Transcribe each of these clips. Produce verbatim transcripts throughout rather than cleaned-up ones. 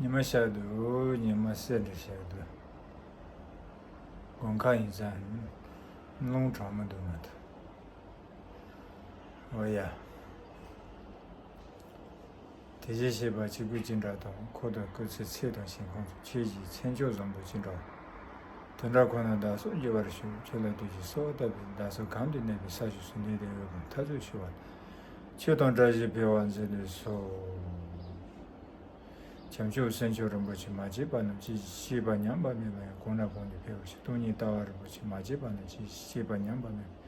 ཉི་མ་ཤར་འདུག་ཉི་མ་གསལ་འདྲ་ཤར་འདུག་དགོང་ཁ་ཡིན་ཙང་རླུང་གྲང་མོ་འདུག་མ་གཏོགས། འོ་ཡ། དེ་བཞིན་གཤེགས་པ་ཆོས་སྐུ་ཅི་འདྲ་དང་། འཁོར་དང་སྐུ་ཚེ་ཚད་དང་ཞིང་ཁམས་སུ། ཆོས་ཀྱི་མཚན་མཆོག་བཟང་པོ་ཅི་འདྲ། དེ་འདྲ་ཁོ་ན་བདག་སོགས་འགྱུར་བར་ཤོག་ཁྱོད་ལ་བདུད་ཀྱིས་གསོལ་བ་བཏབ་པས། བདག་སོགས་གང་དུ་གནས་པའི་ས་གཞི་སུ། ནད་དང་འོད་དཔག་མཐའ་རྫོགས་ཤི་བ་དང་། ཆོས་དང་བཀྲ་ཤིས་འཕེལ་བར་མཛད་དུ་གསོལ། བྱང་ཆུབ་སེམས་མཆོག་རིན་པོ་ཆེ། མ་སྐྱེས་པ་རྣམས་ཇི་སྲིད་སྐྱེས་པ་ཉམས་པ་མེད་པ་ཡང་། གོང་ན་གོང་དུ་འཕེལ་བར་ཤོག་སྟོང་ཉིད་ལྟ་བ་རིན་པོ་ཆེ། མ་སྐྱེས་པ་རྣམས་ཇི་སྲིད་སྐྱེས་པ་ཉམས་པ་མེད་པ།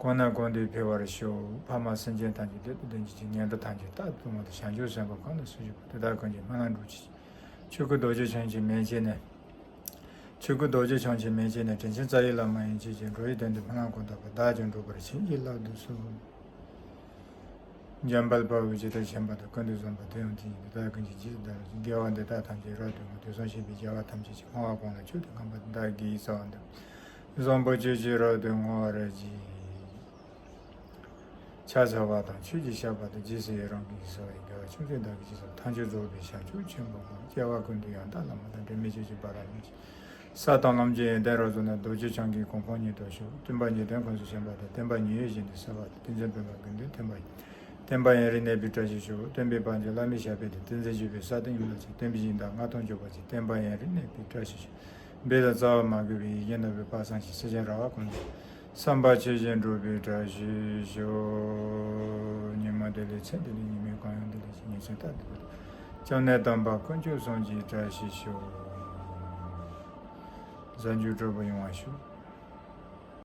གོང་ན་གོང་དུ་འཕེལ་བར་ཤོག་ཕ་མ་སེམས་ཅན་ཐམས་ཅད་བདེ་དང་ལྡན་གྱུར་ཅིག་ངན་འགྲོ་ཐམས་ཅད་རྟག་ཏུ་སྟོངས་པ་དང་། བྱང་ཆུབ་སེམས་དཔའ་གང་དང་སུ་གྱུར་པ། དེ་དག་ཀུན་གྱི་སྨོན་ལམ་འགྲུབ་གྱུར་ཅིག་ཆོས་སྐུ་རྡོ་རྗེ་འཆང་ཆེན་མན་ཆད་ནས། ཆོས་སྐུ་རྡོ་རྗེ་འཆང་ཆེན་མན་ཆད་ནས། དྲིན་ཅན་རྩ་བའི་བླ་མ་ཡན་ཆད་ཀྱིས། འགྲོ་བའི་དོན་དུ་སྨོན་ལམ་གང་བཏབ་པ། བདག་ཀྱང་འགྲུབ་པར་བྱིན་གྱིས་བརླབ་ཏུ་གསོལ། འཇམ་དཔལ་དཔའ་བོས་ཇི་ལྟར་བྱིན་པ་དང་། ཀུན་ཏུ་བཟང་པོ་དེ་ཡང་དེ་བཞིན་ཏེ། བདག་ཀུན་གྱི་རྗེས་སུ་བདག་སློབ་ཅིང་། དགེ་བ་འདི་དག་ཐམས་ཅད་རབ་ཏུ་བསྔོ། དུས་གསུམ་གཤེགས་པའི་རྒྱལ་བ་ཐམས་ཅད་ཀྱིས། བསྔོ་བ་གང་ལ་མཆོག་ཏུ་བསྔགས་པ་དེས། བདག་གི་རྩ་བ་འདི་བཟང་པོ་ཆོས་ཀྱི་རབ་ཏུ་བསྔོ་བར་བགྱི། ཕྱག་འཚལ་བ་དང་ཆོས་ཀྱི་བཤགས་པ་དང་། རྗེས་སུ་ཡི་རང་གིས་གསོལ་བ་ཡི། དགེ་བ་ཕྱོགས་བཅུ་བདག་གིས་ཅི་བསགས་པ། ཐམས་ཅད་རྫོགས་པའི་བྱང་ཆུབ་ཆེན་པོའི་དངོས། སྐྱེ་བ་ཀུན་ཏུ་ཡང་དག་བླ་མ་དང་། འབྲལ་མེད་ཆོས་ཀྱི་བར་ལ་ནི། ས་དང་ལམ་གྱི་ཡོན་ཏན་རབ་རྫོགས་ནས། རྡོ་རྗེ་འཆང་གི་གོ་འཕང་ཉིད་དུ་ཤོག་སྟོན་པ་ཉིད་དོན་ཁམས་སུ་བྱོན་པ་དང་། བསྟན་པ་ཉི་འོད་བཞིན་དུ་གསལ་བ་དང་། ཏིང་འཛིན་སྤངས་པ་དགེ་འདུན་བསྟན་པ་ཡི། བསྟན་པ་ཡུན་རིང་གནས་པའི་བཀྲ་ཤིས་ཤོག་སྟོན་པའི་དཔལ་མགོན་བླ་མའི་ཞབས་པད་དང་། ཏིང་འཛིན་བཅས་པའི་ས་དང་ཡུལ་ལ་ཕྱིན། བསྟན་པའི་ཞིང་དང་མངའ་ཐང་གྱུར་པ་ཅིག་སྟོན་པ་ཡུན་རིང་གནས་པའི་བཀྲ་ཤིས་ཤོག་འབད་དང་རྩ་བ་མ་གུས་པའི་ཡིད་ཀྱིས་བསྟན་པ་སྤེལ་བ་གསན་ཞིང་། སེམས་ཅན་རེ་བ་ཀུན་ཏུ་བསམ་པ་ཆོས་བཞིན་འགྲུབ་པའི་བཀྲ་ཤིས་ཤོག་ཉི་མ་བདེ་ལེགས་མཚན་བདེ་ལེགས། ཉི་མའི་གང་ཡང་བདེ་ལེགས་ཤིང་། ཉིན་མཚན་རྟག་ཏུ་བདེ་ལེགས། སྐྱབས་གནས་དམ་པ་དཀོན་མཆོག་གསུམ་གྱི་བཀྲ་ཤིས་ཤོག་གཟའ་མཇུག་སྒྲིལ་པོ་ཡོང་བ་ཤོག